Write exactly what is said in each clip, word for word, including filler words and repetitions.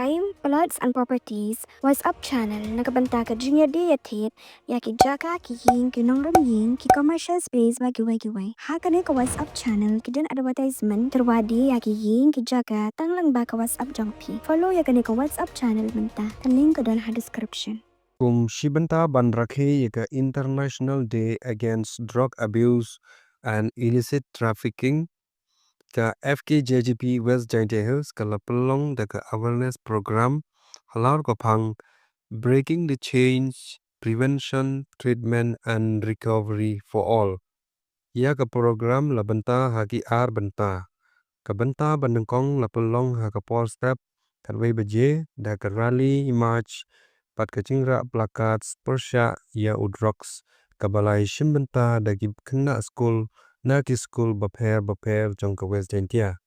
Time, Plots and Properties WhatsApp channel na ka bynta ka jingïadie ïathied ïa ki jaka, ki ïing, ki nongrim ïing, ki commercial space bad kiwei kiwei. Ha kane ka WhatsApp channel ki don advertisement, kyrwa die ïa ki ïing, ki jaka tang lyngba ka WhatsApp jong phi. Follow ïa kane ka WhatsApp channel mynta. Ka link ka don ha description. Kum shi bynta ban rakhe ïa ka International Day Against Drug Abuse and Illicit Trafficking, ka F K J G P West Jaintia Hills ka la pynlong da ka awareness program halor ka phang Breaking the Chains: Prevention, Treatment and Recovery for All. Ïa ka program la bynta ha ki ar bynta. Ka bynta ba nyngkong la pynlong ha ka por step khatwei baje da ka rally march bad ka jingrah placards pyrshah ïa u drugs, kaba la ïashim bynta da ki khynnah skul na ki skul bapher bapher jong ka West Jaintia.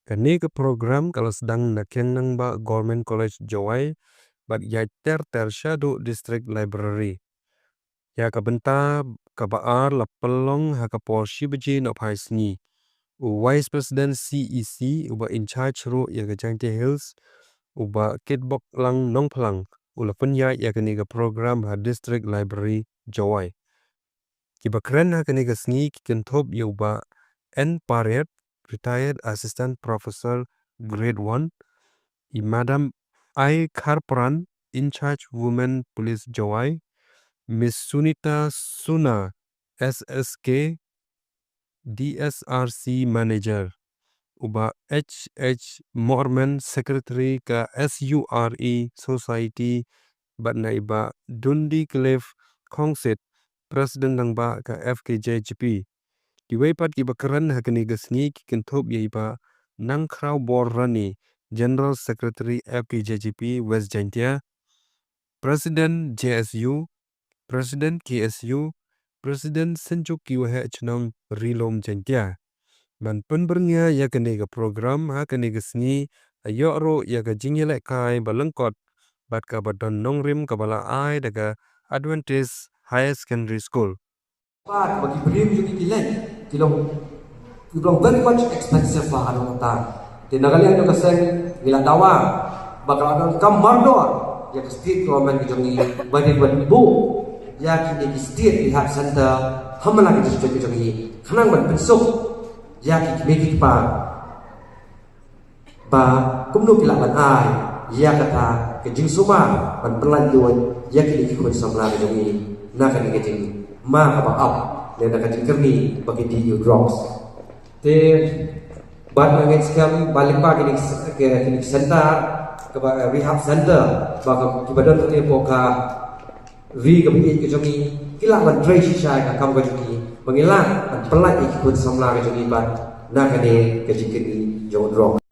Kane ka program ka la sdang na Kiang Nangbah Government College, Jowai, bad ïaid ter ter shaduh District Library. Ïa ka bynta kaba ar la pynlong ha ka por shi baje nohphai sngi. U Vice President C E C uba in charge ruh ïa ka Jaintia Hills, u Bah Kitboklang Nongphlang, u la pynïaid ïa kane ka program ha District Library, Jowai. Kiba kren ha kane ka sngi ki kynthup ïa u Bah N Pariat, Retired Assistant Professor, Grade one, i Madam I Kharpran, in charge Women Police, Jowai, Miss Sunita Suna, S S K, D S R C Manager, u Bah H H Morman, Secretary ka S U R E Society, bad na i Bah Dundee Cliff Khongsit, President Nangbah ka F K J G P. Kiwei pat kiba kren ha kane ka sngi ki kynthup ïa i Bah Nangkhrawbor Rani, General Secretary F K J G P West Jaintia, President J S U, President K S U, President Synjuk ki Waheh Chnong Ri-lum Jaintia. Ban pynbyrngia ïa kane ka program ha kane ka sngi, la ïoh ruh ïa ka jingïalehkai ba lyngkot bad kaba don nongrim kaba la ai da ka Adventist Higher Secondary School. Pat ba ki briew jong ki leh ki long, ki long very much expensive ba ha nongta. Te na ka liang jong ka seng ngi la dawa ba ka la donkam mardor ïa ka state government ka jong ngi ba dei ban buh ïa kine ki state rehab center ha man la ki district ka jong ngi khnang ban pynsuk ïa ki kmie ki kpa ba kumno ki lah ban ai ïa kata ka jingsumar ban pynlait luid ïa kine ki khun samla ka jong ngi na kane ka jingma kaba ap ne na ka jingkyrni ba ki dih ïa u drugs. Te bad nga ngeit skhem ba lyngba kine ki, kine ki center, kaba, eh, rehab center ba ka, kiba don hangne hapoh ka ri kaba ïeit ka jong ngi, ki lah ban trei shisha ïa ka kam ka jong ngi ba ngin lah ban pynlait ïa ki khun samla ka jong ngi bad na kane ka jingkyrni jong u drugs.